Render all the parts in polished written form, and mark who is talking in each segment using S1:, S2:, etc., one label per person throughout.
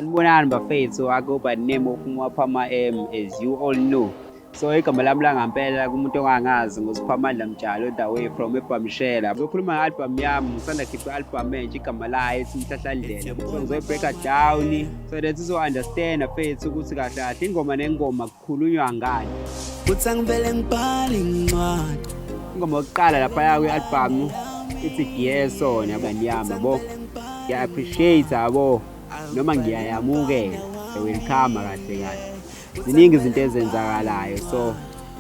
S1: Sanibonani bafethu, I go by the name of Mwaphama M, as you all know. So igama lami langampela kumuntu ongangazi nguSiphamandla Mtshalo, the way from eBhamshela. Ngizokhuluma nge-album yami, ngisanda khipha i-album entsha, igama layo ithi Umhlahlandlela. So ngizoyi-break down so that uzo-understand mfethu ukuthi kahle kahle ingoma nengoma kukhulunywa ngani.
S2: Kuthi angivele ngibhale incwadi.
S1: Ingoma yokuqala laphaya kwi-album ithi Giyeson yabani yami, yabo. Ngiya-appreciate, yabo, noma ngiyayamukela, welcome kahle kahle. Ziningi izinto ezenzakalayo, so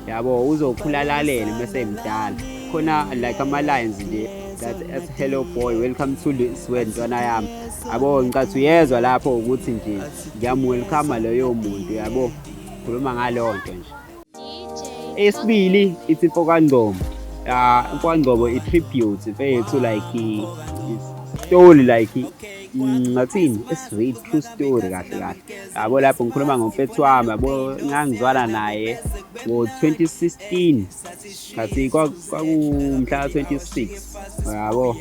S1: yabo uzokhula alalele mase emdala. Khona like ama-lines nje that as "Hello boy, welcome to this world, ntwana yami," yabo. Ngicathi uyezwa lapho ukuthi nje ngiyam-welcome loyo muntu, yabo, khuluma ngaleyo nto nje. Eyesibili ithi Mfokangcobo. Ya, Mfokangcobo i-tribute mfethu, like story, like ngathini, it's really true story kahle kahle, yabo. Lapho ngikhuluma ngomfethu wami, yabo, ngangizwana naye ngo-2016, ngathi kwakumhla ka-26, yabo,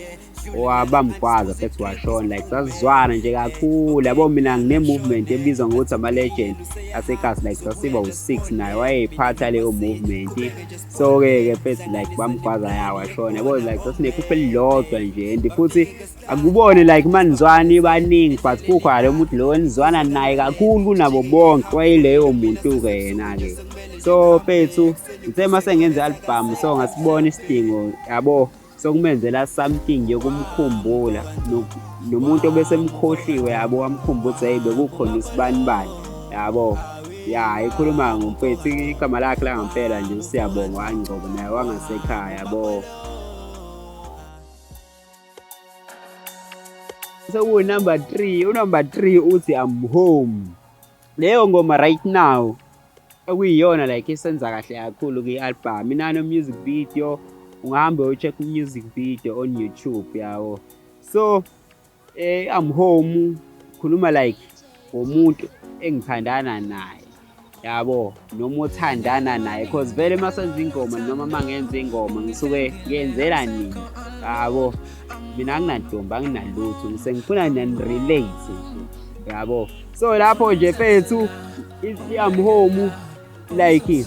S1: wabamgwaza futhi washona. Like sasizwana nje kakhulu, yabo. Mina ngine-movement ebizwa ngokuthi ama-legend asekasi, like sasiba u-6, naye wayeyiphatha leyo movement. So-ke ke mfethu, like bamgwaza, ya, washona, yabo. Like sasinephupho elilodwa nje, and futhi akubone like manizwana baningi, but kukhona lo muntu lo enizwana naye kakhulu kunabo bonke, wayileyo muntu-ke yena-ke. So mfethu, ngithe mase ngenza i-album, so ngasibona isidingo, yabo, sokumenzela something yokumkhumbula nomuntu obesemkhohliwe, yabo, wamkhumbuza, hey, bekukhona isibanibani, yabo. Ya, ikhuluma ngomfethu, igama lakhe langampela nje uSiyabonga waNgcobo, naye wangasekhaya, yabo. Sekuwu-number 3, u-number 3 uthi "I'm Home". Leyo ngoma right now okuyiyona like isenza kahle kakhulu kwi-album, inano music video, ungahambe uyo-check music video on YouTube, yabo. So "I'm Home" khuluma like ngomuntu engithandana naye, yabo, noma othandana naye, 'cause vele masenza ingoma noma mangenza ingoma ngisuke ngiyenzela nina, yabo. Mina anginantombi, anginalutho, ngisengifuna nani-relate nje, yabo. So lapho nje mfethu, i-"I'm Home" like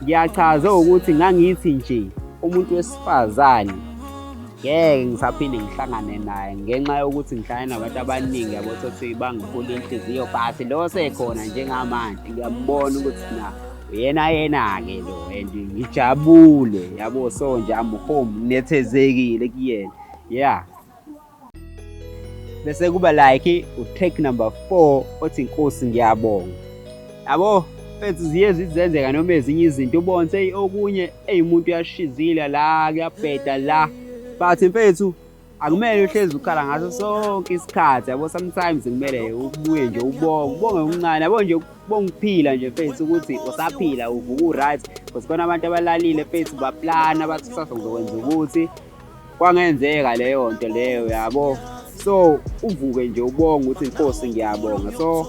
S1: ngiyachaza ukuthi ngangithi nje umuntu wesifazane ngeke ngisaphinde ngihlangane naye ngenxa yokuthi ngihlangane nabantu abaningi, yabo, thothi bangiphula inhliziyo, but lo sekhona njengamanje ngiyambona ukuthi na uyena yena-ke lo, and ngijabule, yabo. So nje I'm home, nginethezekile kuyena, yeah. Bese kuba like u-track number 4 othi "Inkosi Ngiyabonga", yabo. Mfethu, ziye zizenzeka noma ezinye izinto ubone hey, okunye eyi umuntu uyashizila la, kuyabheda la, but mfethu akumele uhlezi ukhala ngaso sonke isikhathi, yabo. Sometimes kumele ubuye nje ubonge, ubonge okuncane, yabo, nje ubonge ukuphila nje mfethu, ukuthi usaphila, uvuka u-right, because khona abantu abalalile mfethu, baplana bathi kusasa ngizokwenza ukuthi kwangenzeka leyo nto leyo, yabo. So uvuke nje ubonge ukuthi "Inkosi ngiyabonga". So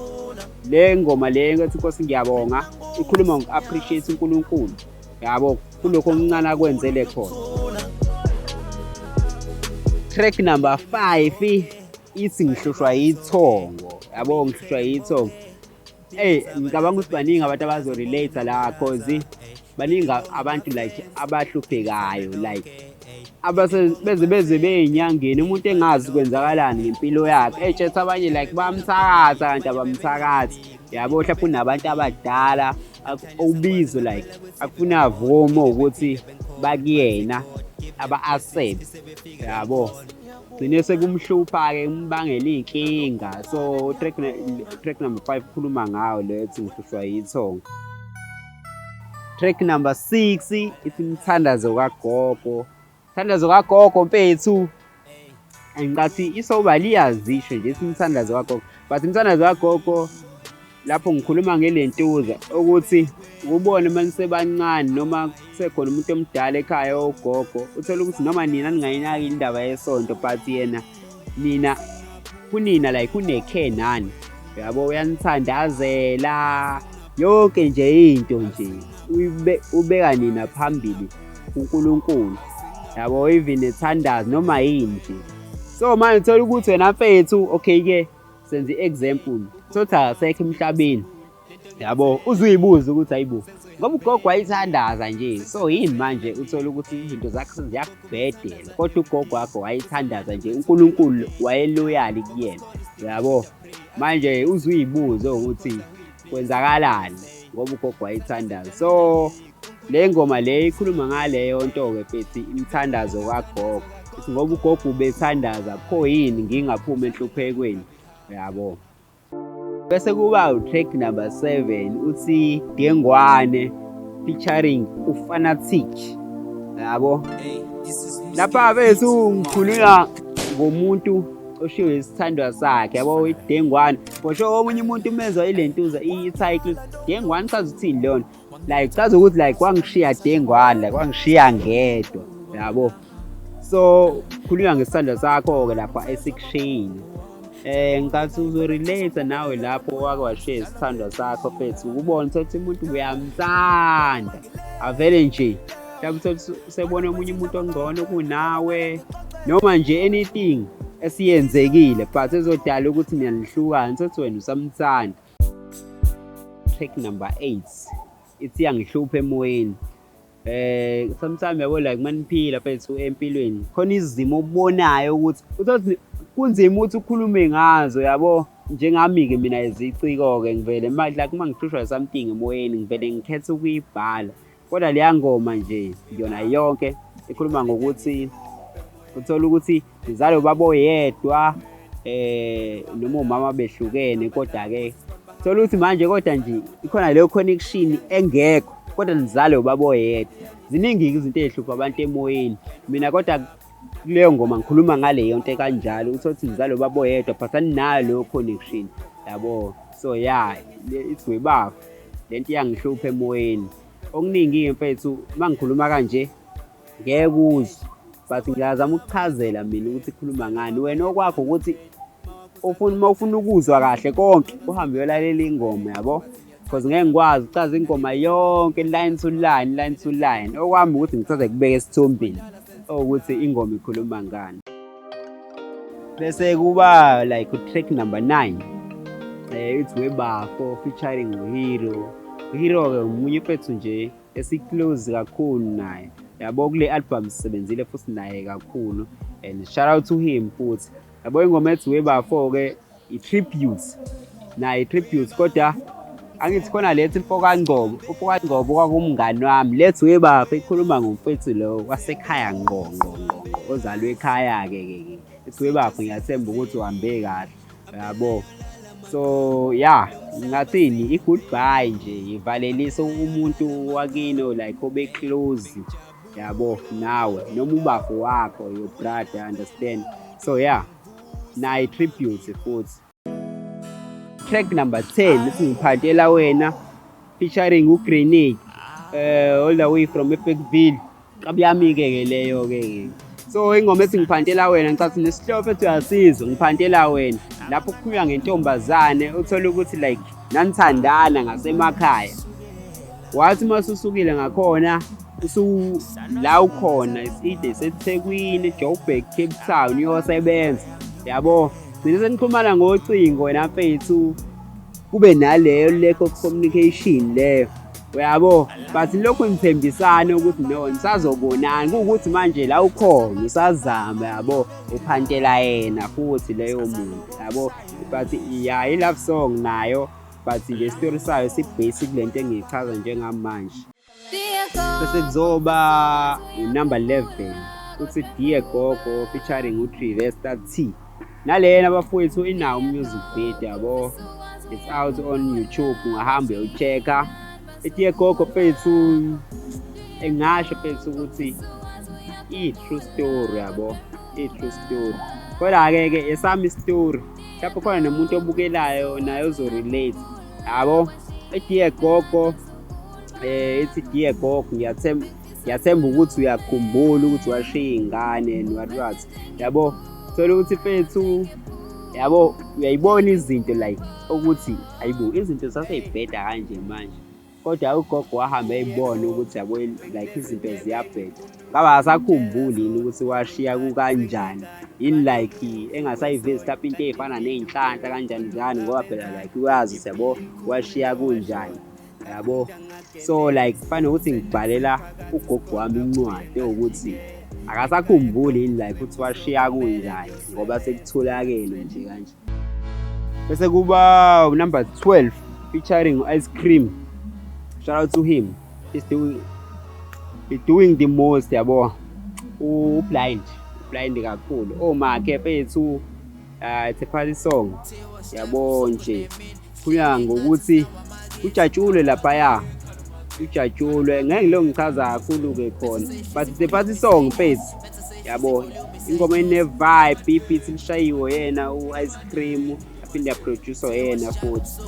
S1: le ngoma le ethi "Inkosi Ngiyabonga" ikhuluma ngoku-appreciate uNkulunkulu, yabo, kulokho okuncane akwenzele khona. Track number 5 ithi "Ngihlushwa Yithongo", yabo, "Ngihlushwa Yithongo". Hey, ngicabanga ukuthi baningi abantu abazo-relate la, 'cause baningi abantu like abahluphekayo, like abase beze beze bey'nyangeni, umuntu engazi kwenzakalani ngempilo yakhe, ey'tshetha abanye like bayamthakatha kanti abamthakathi, yabo. Mhlawumbe unabantu abadala ubizo, like akufuna avume ukuthi bakuyena aba-accept, yabo, gcine sekumhlupha-ke, kumbangela iy'nkinga. So track number 5 ukhuluma ngayo le ethi "Ngihlushwa Yithongo". Track number 6 ithi "Umthandazo Kagogo". Umthandazo kagogo mfethu, ngicathi isoba liyazisho nje, ithi "Umthandazo Kagogo", but umthandazo kagogo lapho ngikhuluma ngelentuza ukuthi ubone uma nisebancane noma kusekhona umuntu omdala ekhaya, ogogo, uthole ukuthi noma nina ningayinaki indaba yesonto, but yena nina kunina like une-care nani, yabo, uyanithandazela yonke nje into nje, ubeka nina phambili uNkulunkulu, yabo, even ethandaza noma yini nje. So manje uthola ukuthi wena mfethu, okay-ke, senze i-example. Sothi akasekho emhlabeni, yabo, uzuyibuza ukuthi hayibo, ngoba ugogo wayithandaza nje, so yini manje uthole ukuthi izinto zakhe seziyakubhedela, kodwa ugogo wakho wayithandaza nje, uNkulunkulu wayeloyali kuyena, yabo. Manje uzuyibuza ukuthi kwenzakalani ngoba ugogo wayithandaza. So le ngoma le ikhuluma ngaleyo nto-ke mfethu, imithandazo kagogo, ithi ngoba ugogo ubethandaza, pho yini ngingaphumi enhluphekweni, yabo. Bese kuba u-track number 7, uthi Dengwane featuring uFanatic, yabo. Lapha bethu ngikhuluma ngomuntu oshiwe isithandwa sakhe, yabo, iDengwane. For sure omunye umuntu umezwa ilentuza i-title Dengwane, chaza uthini lona, like chaza ukuthi like wangishiya Dengwane, like wangishiya ngedwa, yabo. So khulunywa ngesithandwa sakho-ke lapha esikushiyile. Ngikathi uzorelate nawe lapho wake washiya isithandwa sakho mfethu, ukubona ukuthi umuntu uyamthanda avele nje mhlawumbe uthole usebona omunye umuntu ongcono kunawe, noma nje anything esiyenzekile but ezodala ukuthi niyanihlukana, uthi wena usamthanda. Track number 8, ithi Yangihlupha Emoyeni. Sometimes yabo, like maniphila mfethu empilweni, khona izimo obubonayo ukuthi uthothi kunzima ukuthi ukhulume ngazo, yabo. Njengami-ke mina iziciko-ke, ngivele like uma ngihlushwa something emoyeni, ngivele ngikhethe ukuyibhala. Kodwa leya ngoma nje yona yonke ikhuluma ngokuthi uthola ukuthi ngizalwe ubaba oyedwa, noma umama behlukene, kodwa-ke thola ukuthi manje kodwa nje ikhona leyo connection engekho, kodwa nizalwe ubaba oyedwa. Ziningi-ke izinto ey'hlupha abantu emoyeni. Mina kodwa kuleyo ngoma ngikhuluma ngaleyo nto ekanjalo, uthole ukuthi nizalwe ubaba oyedwa but aninayo leyo connection, yabo. So yeah, it's webafo le nto iyangihlupha emoyeni. Okuningi-ke mfethu uma ngikhuluma kanje ngeke uzwe, but ngiyazama ukuchazela mina ukuthi ikhuluma ngani. Wena okwakho ukuthi ufuna, uma ufuna ukuzwa kahle konke, uhambe uyolalela ingoma, yabo, because ngeke ngikwazi ukuchaza ingoma yonke line to line, line to line. Okwami ukuthi ngichaze kubeka esithombeni ukuthi ingoma ikhuluma ngani. Bese kuba like track number 9, ithi Webafo featuring uHero. UHero-ke umunye mfethu nje esi-close kakhulu naye, yabo. Kule album sisebenzile futhi naye kakhulu, and shout out to him futhi, yabo. Ingoma ethi Webafo-ke i-tribute naye, i-tribute, kodwa angithi khona lethi mfokaNgcobo, umfokaNgcobo kwakumngani wami. Lethi Webafo ikhuluma ngomfethu lo wasekhaya ngqo ngqo ngqo, ozalwe ekhaya-ke ke ke. Ithi Webafo, ngiyathemba ukuthi uhambe kahle, yabo. So yeah, ngingathini, i-goodbye nje, ivalelisa umuntu wakini like obe-close, yabo, nawe, noma ubafo wakho, your brother, understand? So yeah, nayo i-tribute futhi. Track number 10, ithi Ngiphathela Wena featuring uGrenade, all the way from eBergville, kabi yami-ke ke leyo-ke. So ingoma ethi Ngiphathela Wena, ngicathi nesihloko ethi uyasizwa, Ngiphathela Wena, lapho kukhulunywa ngentombazane uthole ukuthi like nanithandana ngasemakhaya, wathi uma ususukile ngakhona usu la ukhona, iside iseThekwini, Joburg, Cape Town, uyosebenza, yabo, gcine senixhumana ngocingo wena mfethu, kube naleyo lack of communication leyo, uyabo, but lokhu nithembisana ukuthi no, nisazobonana, kuwukuthi manje la ukhona usazama, yabo, uphantela yena futhi leyo muntu, yabo. But yeah, i-love song nayo, but nje isitori sayo si-basic kule nto engiyichaza njengamanje. Bese kuzoba unumber 11, uthi Dear Gogo featuring uTrivesta T. Nalena bafowethu inawo music video, yabo, it's out on YouTube, ungahamba uyocheck-a. I-Dear Gogo mfethu, engasho mfethu ukuthi i-true story, yabo, i-true story. Kodwa-ke ke esami story, mhlawumbe khona nomuntu obukelayo naye ozorelate, yabo. I-Dear Gogo, ithi Dear Gogo, ngiyathemba ukuthi uyakhumbula ukuthi washiya iy'ngane and what what, yabo. Thola ukuthi mfethu, yabo, uyayibona izinto like ukuthi ayibo, izinto sasey'bheda kanje manje. Kodwa ugogo wahamba eyibona ukuthi yabo like izinto ziyabheda. Ngabe akasakhumbuli yini ukuthi washiya kukanjani, yini like engasayivezi mhlawumpe into ey'fana ney'nhlanhla kanjani njani, ngoba phela like uyazi ukuthi yabo washiya kunjani, yabo. So like kufana nokuthi ngibhalela ugogo wami incwadi ewukuthi akasakhumbuli yini like ukuthi washiya kunjani ngoba sekutholakele nje kanje. Bese kuba number 12 featuring Ice Cream. Shout out to him. He's doing the most, yabo. U-blind, blind kakhulu. Oh makhe mfethu, it's a party song. Yabo nje. Khulunywa ngokuthi kujatshulwe laphaya. Kujatshulwe, ngeke ngilo ngichaza kakhulu-ke khona. But it's a party song, mfethu. Yabo, ingoma ine-vibe, i-beat lishayiwe yena u-Ice Cream, aphinde ya-produce yena futhi.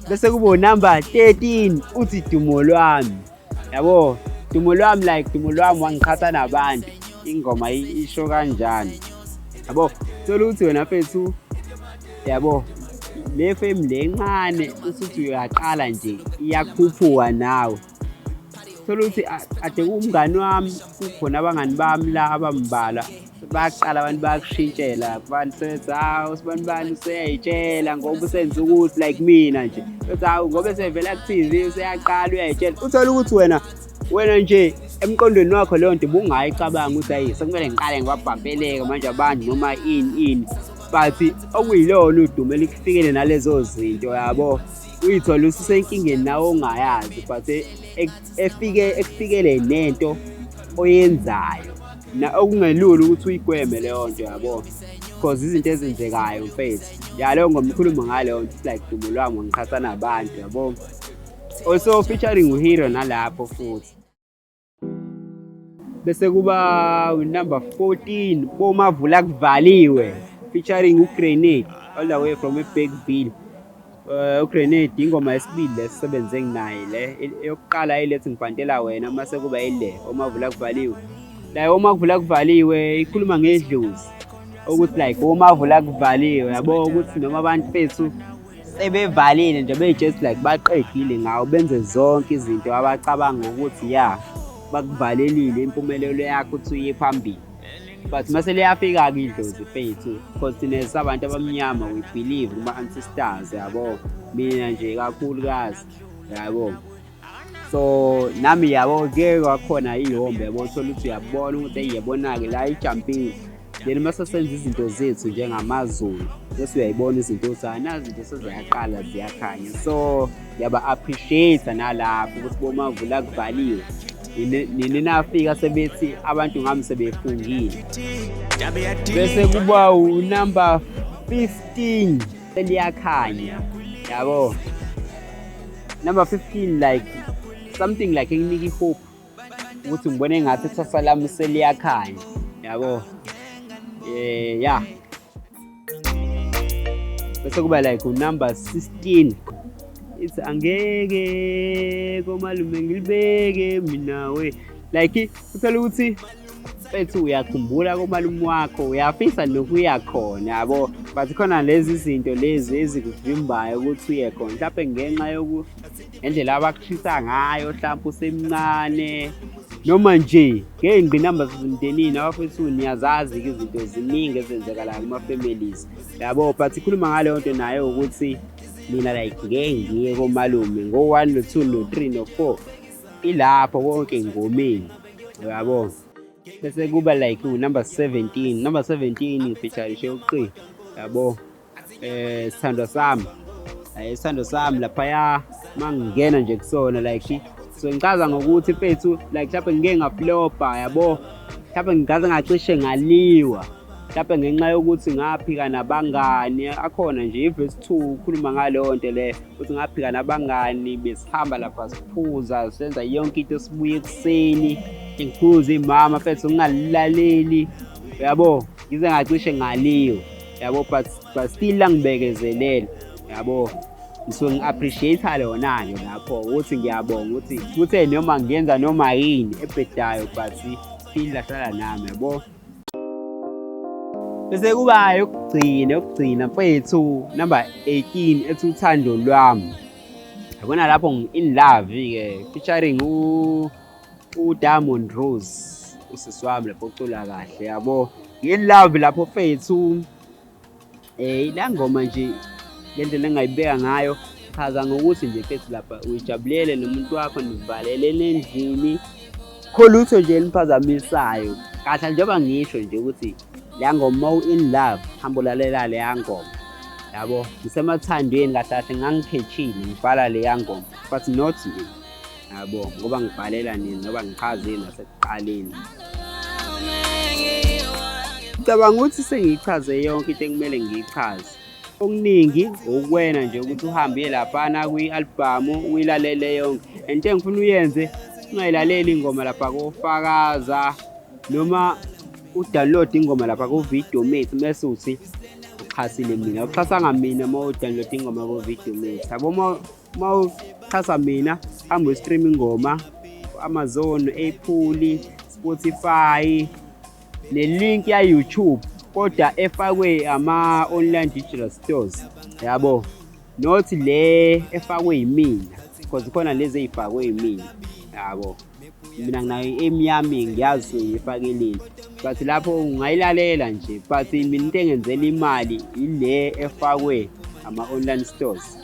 S1: Bese kuba number 13, uthi Dumo Lwami. Yabo, Dumo Lwami, like Dumo Lwami wangiqhatha nabantu. Ingoma isho kanjani? Yabo, thola ukuthi wena mfethu, yabo, le fame le encane usuthi uyaqala nje iyakhuphuka nawe. Thola ukuthi ade kuwumngani wami, kukhona abangani bami la abambalwa, baqala abantu bayakushintshela, abantu sebethi, "Hawu, sibani bani useyayitshela ngoba usenza ukuthi," like mina nje bethi, "Hawu, ngoba esevela ku-TV useyaqala uyayitshela." Uthole ukuthi wena nje emqondweni wakho leyo nto ubungayicabanga ukuthi hayi, sekumele ngiqale ngibabhampeleke manje abantu noma ini ini, but okuyilona udumo elikufikele nalezo zinto, yabo, uyithole ususenkingeni nawe ongayazi, but efike ekufikele nento oyenzayo na okungelula ukuthi uyigweme leyo nto, yabo, because izinto ezenzekayo, mfethu. Ya, leyo ngoma ikhuluma ngaleyo nto, like Dumo Lwami ngiqhatha nabantu, yabo, also featuring uHero nalapho futhi. Bese kuba number 14, Bomavula Kuvaliwe, featuring uGrenade all the way from eBergville. UGrenade, ingoma yesibili lesisebenze nginaye le. Eyokuqala ilethi Ngibhantela Wena, mase kuba ile Omavula Kuvaliwe. La Omavula Kuvaliwe ikhuluma ngedlozi, ukuthi like omavula kuvaliwe, yabo, ukuthi noma abantu bethu sebevalile nje, be-just like baqedile ngawo, benze zonke izinto abacabanga ukuthi ya bakuvalelile impumelelo yakho ukuthi uye phambili, but mase liyafika-ke idlozi, mfethu, because thina sabantu abamnyama we believe kuma-ancestors, yabo, mina nje kakhulukazi, yabo. So nami, yabo, kuke kwakhona iy'hombe, yabo, uthola ukuthi uyabona ukuthi eyi, yabona-ke la ijampile. Then mase senza izinto zethu njengamaZulu, bese uyayibona izinto ukuthi hayi, nazi izinto seziyaqala ziyakhanya. So ngiyaba-appreciate nalapho ukuthi bomavula kuvaliwe nini nafika sebethi abantu ngami sebefungile. Bese kuba unumber 15, Seliyakhanya, yabo. Number 15, like something like enginika i-hope ukuthi ngibone engathi ikusasa lami seliyakhanya, yabo. Ya, bese kuba like unumber 16, ithi Angeke Komalume Ngilibeke Mina We. Like uthola ukuthi mfethu uyakhumbula komalume wakho, uyafisa nokuya khona, yabo, but khona lezi zinto lezi ezikuvimbayo ukuthi uye khona, mhlawumbe ngenxa yoku ngendlela abakushisa ngayo, mhlawumbe usemncane, noma nje ngey'ngqinamba zasemndenini. Abafethu, niyazazi-ke izinto ziningi ezenzekalayo kuma-families, yabo, but ikhuluma ngaleyo nto nayo ukuthi mina like ngeke ngiye komalume ngo-one, no-two, no-three, no-four, ilapho konke engomeni, yabo. Bese kuba like number 17. Number 17 ngifeaturishe uqi, yabo, Sithandwa Sami. Isithandwa Sami laphaya, mangingena nje kusona, like so ngichaza ngokuthi mfethu, like mhlawumbe ngike ngaflopa, yabo, mhlawumbe ngingaze ngacishe ngaliwa, mhlawumbe ngenxa yokuthi ngaphika nabangani. Akhona nje ivesi 2 ukhuluma ngaleyo nto le, ukuthi ngaphika nabangani, besihamba lapha siphuza, senza yonke into, sibuye ekuseni ngiphuze imama, mfethu, ngingalilaleli, yabo, ngize ngacishe ngaliwa, yabo, but still angibekezelele, yabo. Ngisuke ngi-appreciate lona-ke lapho ukuthi ngiyabonga ukuthi kuthe noma ngiyenza noma yini ebhedayo, but still lahlala nami, yabo. Bese kuba yokugcina, yokugcina mfethu, number 18, ethi Uthando Lwami. Yabona lapho in love-ke featuring uDiamond Rose, usisi wami lapho ocula kahle yabo. In love lapho fethu, ila ngoma nje ngendlela engayibeka ngayo, chaza ngokuthi nje fethu lapha uyijabulele nomuntu wakho, nivalelene endlini, kho lutho nje eliphazamisayo. Kahle njengoba ngisho nje ukuthi leya ngoma in love, hamba ulalela leya ngoma yabo. Ngisemathandweni kahle kahle, ngangikhethile ngibhala leya ngoma, but not mina yabo, ngoba ngibhalela nini ngoba ngichazile nasekuqaleni. Ngicabanga ukuthi sengiyichaze yonke into ekumele ngiyichaze. Okuningi ukuwena nje ukuthi uhambe uye laphana kwi-albhamu uyilalele yonke. And into engifuna uyenze, ungayilaleli ingoma lapha kofakaza noma u-download ingoma lapha ku-video mate mese uthi uxhasile mina. Uxhasanga mina uma u-download ingoma ku-video mate yabo. Uma uxhasa mina, hamba u-stream ingoma ku-Amazon, Apple, Spotify ne-link ya-YouTube, kodwa efakwe ama-online digital stores yabo, not le efakwe yimina, because khona lezi ey'fakwe yimina yabo. Mina nginayo i-aim yami, ngiyazi ngiyifakeleni, but lapho ungayilalela nje, but mina into engenzela imali ile efakwe ama-online stores.